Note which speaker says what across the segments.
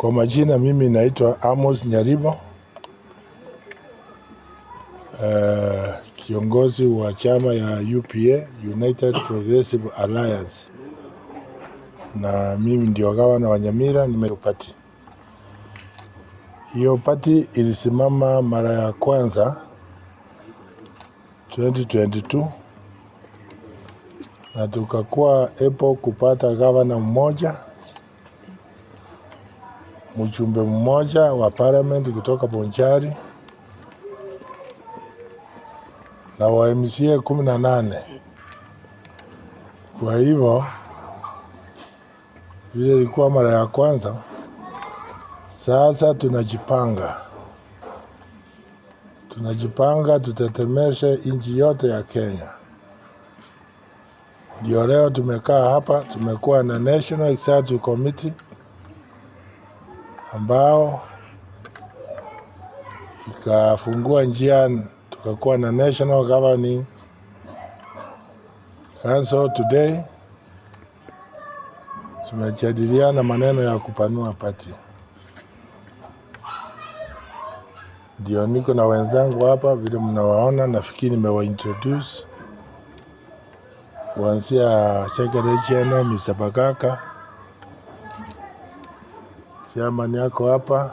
Speaker 1: Kwa majina mimi naitwa Amos Nyaribo, kiongozi wa chama ya UPA, United Progressive Alliance, na mimi ndio gavana wa Nyamira. Nimepati hiyo party ilisimama mara ya kwanza 2022 na tukakuwa able kupata gavana mmoja, mjumbe mmoja wa parliament kutoka Bonchari na wa MCA 18. Kwa hivyo vile ilikuwa mara ya kwanza, sasa tunajipanga tutetemeshe nchi yote ya Kenya. Ndio leo tumekaa hapa, tumekuwa na National Executive Committee ambao ikafungua njia, tukakuwa na National Governing Council. Today tumejadiliana maneno ya kupanua party. Ndio niko na wenzangu hapa, vile mnawaona, nafikiri nimewa introduce kuanzia Secretary General Mr. Bagaka, chairman yako hapa.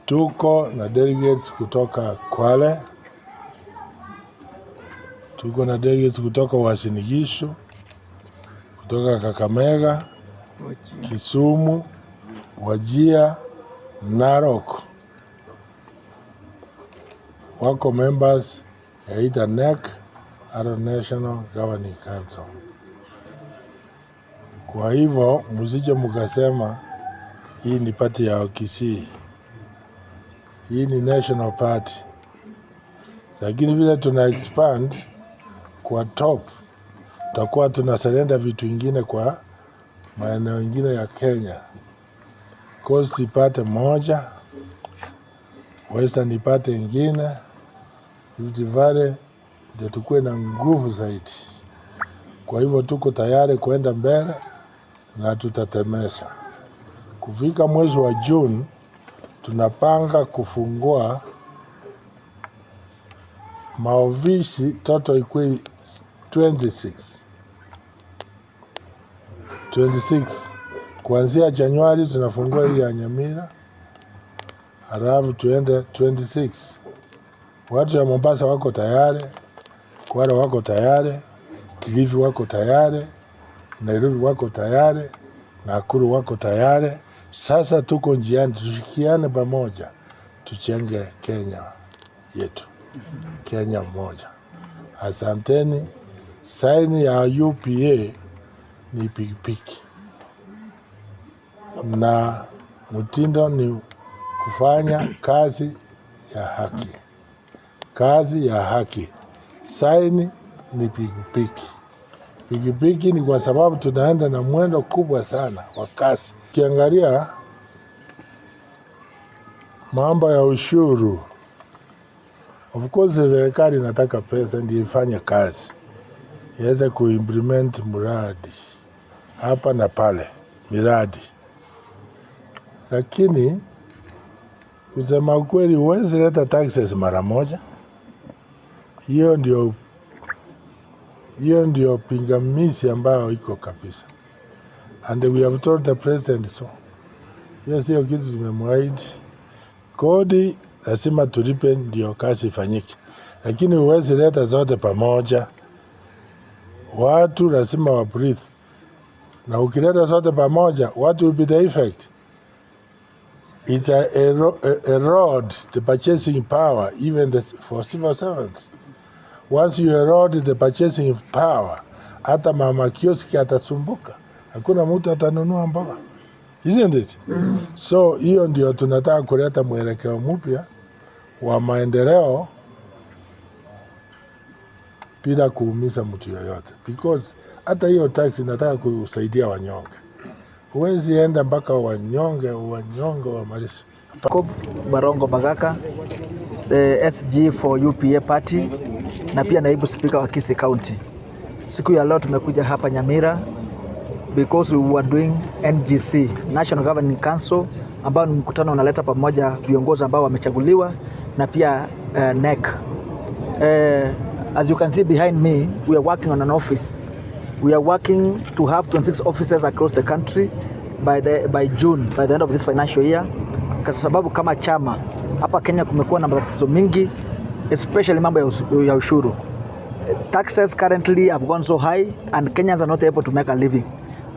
Speaker 1: Tuko na delegates kutoka Kwale, tuko na delegates kutoka Uasin Gishu, kutoka Kakamega, Kisumu, Wajir, Narok. Wako members ya either NEC au National Governing Council. Kwa hivyo msije mkasema hii ni party ya Kisii, hii ni national party, lakini vile tuna expand kwa top, tutakuwa tuna surrender vitu vingine kwa maeneo mengine ya Kenya. Coast ipate moja, Western ipate ingine, Rift Valley ndio tukue na nguvu zaidi. Kwa hivyo tuko tayari kuenda mbele na tutatemesha. Kufika mwezi wa June tunapanga kufungua maofisi total ikuwe 26. 26 kuanzia Januari tunafungua hii ya Nyamira, halafu tuende 26. Watu ya Mombasa wako tayari, Kwale wako tayari, Kilifi wako tayari, Nairobi wako tayari, Nakuru wako tayari. Sasa tuko njiani, tushikiane pamoja, tuchenge Kenya yetu, Kenya moja. Asanteni. Saini ya UPA ni pikipiki na mtindo ni kufanya kazi ya haki, kazi ya haki. Saini ni pikipiki. Pikipiki ni kwa sababu tunaenda na mwendo kubwa sana wa kasi. Ukiangalia mambo ya ushuru, of course serikali inataka pesa ndio ifanye kazi, iweze kuimplement mradi hapa na pale, miradi. Lakini kusema ukweli, huwezi leta taxes mara moja. Hiyo ndio pingamizi ambayo iko kabisa, and we have told the president so. Hiyo sio kitu tumemwahidi. Kodi lazima tulipe ndio kazi ifanyike, lakini huwezi leta zote pamoja. Watu lazima wa breathe, na ukileta zote pamoja, what will be the effect? It erode the purchasing power even for civil servants. Once you erode the purchasing power, hata mama kioski atasumbuka, hakuna mtu atanunua mboga, isn't it? So hiyo ndio tunataka kuleta mwelekeo mpya wa maendeleo bila kuumiza mtu yoyote, because hata hiyo tax inataka kusaidia wanyonge. Huwezi enda mpaka wanyonge wamalize.
Speaker 2: Jacob Barongo Bagaka, the SG for UPA party na pia naibu spika wa Kisii County. Siku ya leo tumekuja hapa Nyamira because we were doing NGC, National Governing Council, ambao ni mkutano unaleta pamoja viongozi ambao wamechaguliwa na pia NEC. As you can see behind me, we are working on an office. We are working to have 26 offices across the country by June, by the end of this financial year. Kwa sababu kama chama hapa Kenya kumekuwa na matatizo mingi, especially mambo ya ushuru. Taxes currently have gone so high and Kenyans are not able to make a living.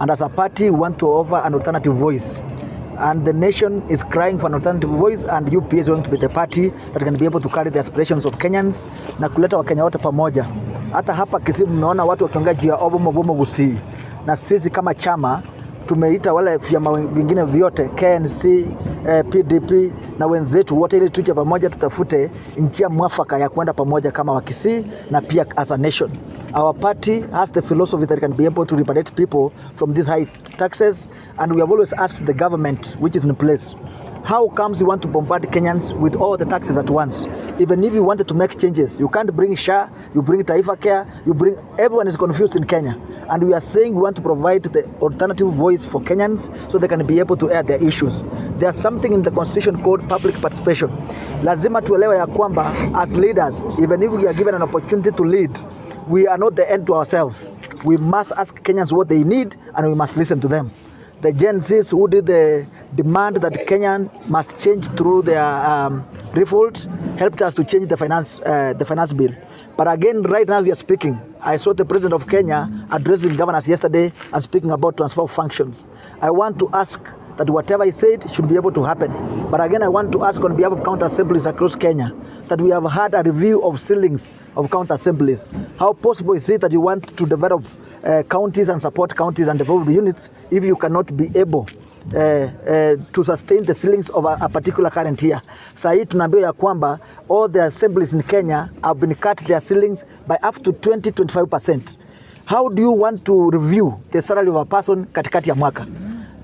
Speaker 2: And as a party, we want to offer an alternative voice. And the nation is crying for an alternative voice, and UPA is going to be the party that can be able to carry the aspirations of Kenyans na kuleta Wakenya wote pamoja. Hata hapa Kisii mmeona watu wakiongea juu ya Obomo Bomo Gusii, na sisi kama chama tumeita wale vyama vingine vyote KNC, PDP na wenzetu wote ili tuje pamoja tutafute njia mwafaka ya kwenda pamoja kama Wakisii na pia as a nation. Our party has the philosophy that can be able to liberate people from these high taxes, and we have always asked the government which is in place, how comes you want to bombard Kenyans with all the taxes at once? Even if you wanted to make changes, you can't bring SHA, you bring Taifa Care, you bring, everyone is confused in Kenya. And we are saying we want to provide the alternative voice for Kenyans so they can be able to air their issues. There's something in the constitution called public participation. Lazima tuelewe ya kwamba as leaders, even if we are given an opportunity to lead, we are not the end to ourselves. We must ask Kenyans what they need and we must listen to them. The Gen Zs who did the demand that Kenyan must change through their revolt helped us to change the finance bill. But again, right now we are speaking. I saw the president of Kenya addressing governors yesterday and speaking about transfer of functions. I want to ask that whatever he said should be able to happen. But again, I want to ask on behalf of county assemblies across Kenya that we have had a review of ceilings of county assemblies. How possible is it that you want to develop counties and support counties and develop units if you cannot be able to sustain the ceilings of a particular current year? Saa hii tunaambiwa ya kwamba all the assemblies in Kenya have been cut their ceilings by up to 20 25%. How do you want to review the salary of a person katikati ya mwaka?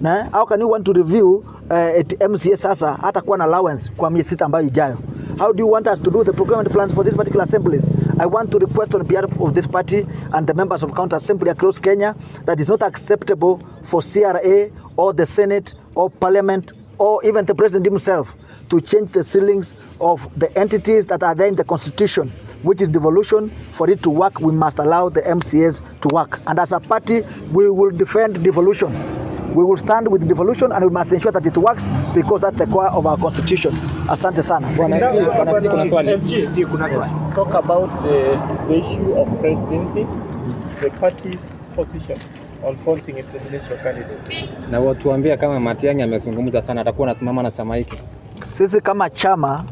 Speaker 2: Na how can you want to review at MCA sasa hata kuwa na allowance kwa miezi 6 ambayo ijayo? How do you want us to do the procurement plans for these particular assemblies? I want to request on behalf of this party and the members of county assembly across Kenya that it's not acceptable for CRA or the Senate or Parliament or even the president himself to change the ceilings of the entities that are there in the constitution, which is devolution. For it to work, we must allow the MCAs to work. And as a party, we will defend devolution. We will stand with devolution and we must ensure that it works because that's the core of our constitution. Asante sana.
Speaker 3: Bwana SG, Bwana SG, kuna swali.
Speaker 4: SG, kuna swali. Talk about the issue of presidency, the party's position on fronting a presidential candidate.
Speaker 3: Na watuambia kama Matiang'i amezungumza sana, atakuwa anasimama na chama hiki.
Speaker 2: Sisi kama chama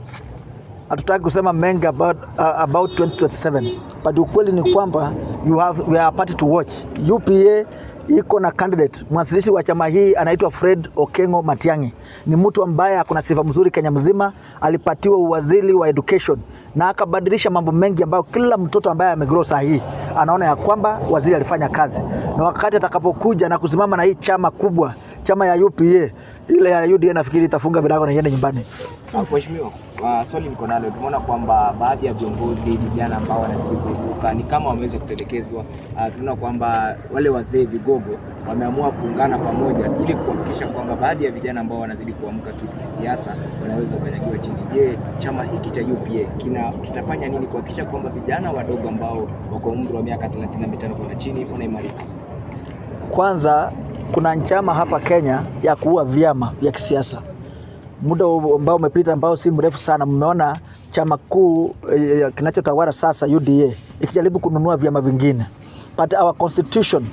Speaker 2: hatutaki kusema mengi about 2027, but ukweli ni kwamba we are a party to watch. UPA iko na candidate, mwanzilishi wa chama hii anaitwa Fred Okengo Matiang'i. Ni mtu ambaye ako na sifa mzuri Kenya mzima, alipatiwa uwaziri wa education na akabadilisha mambo mengi ambayo kila mtoto ambaye amegrow saa hii anaona ya kwamba waziri alifanya kazi, na wakati atakapokuja na kusimama na hii chama kubwa, chama ya UPA, ile ya UDA nafikiri itafunga virago na iende nyumbani.
Speaker 5: Mheshimiwa, swali niko nalo, tumeona kwamba baadhi ya viongozi vijana ambao wanazidi kuibuka ni kama wameweza kutelekezwa. Tunaona kwamba wale wazee vigogo wameamua kuungana pamoja ili kuhakikisha kwamba baadhi ya vijana ambao wanazidi kuamka kisiasa wanaweza kukanyagiwa chini. Je, chama hiki cha UPA kitafanya nini kuhakikisha kwamba vijana wadogo ambao wako umri wa miaka 35 kwenda chini wanaimarika?
Speaker 2: Kwanza kuna njama hapa Kenya ya kuua vyama vya kisiasa. Muda ambao umepita ambao si mrefu sana, mmeona chama kuu kinachotawala sasa UDA ikijaribu kununua vyama vingine, but our constitution,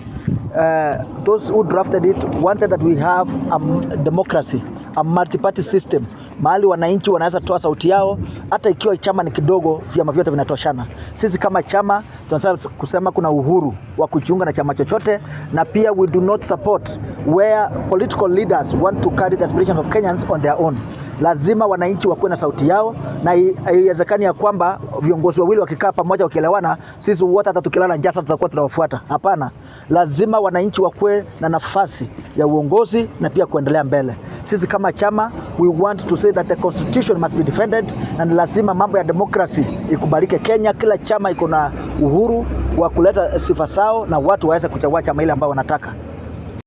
Speaker 2: those who drafted it wanted that we have a democracy, a multi-party system, mahali wananchi wanaweza toa sauti yao, hata ikiwa chama ni kidogo, vyama vyote vinatoshana. Sisi kama chama tunataka kusema kuna uhuru wa kujiunga na chama chochote, na pia we do not support where political leaders want to carry the aspirations of Kenyans on their own. Lazima wananchi wakuwe na sauti yao, na haiwezekani ya kwamba viongozi wawili wakikaa pamoja wakielewana, sisi wote hata tukilala njaa tutakuwa tunawafuata. Hapana, lazima wananchi wakuwe na nafasi ya uongozi na pia kuendelea mbele. Sisi kama chama we want to say that the constitution must be defended, na ni lazima mambo ya democracy ikubalike Kenya. Kila chama iko na uhuru wa kuleta sifa zao na watu waweze kuchagua chama ile ambayo wanataka.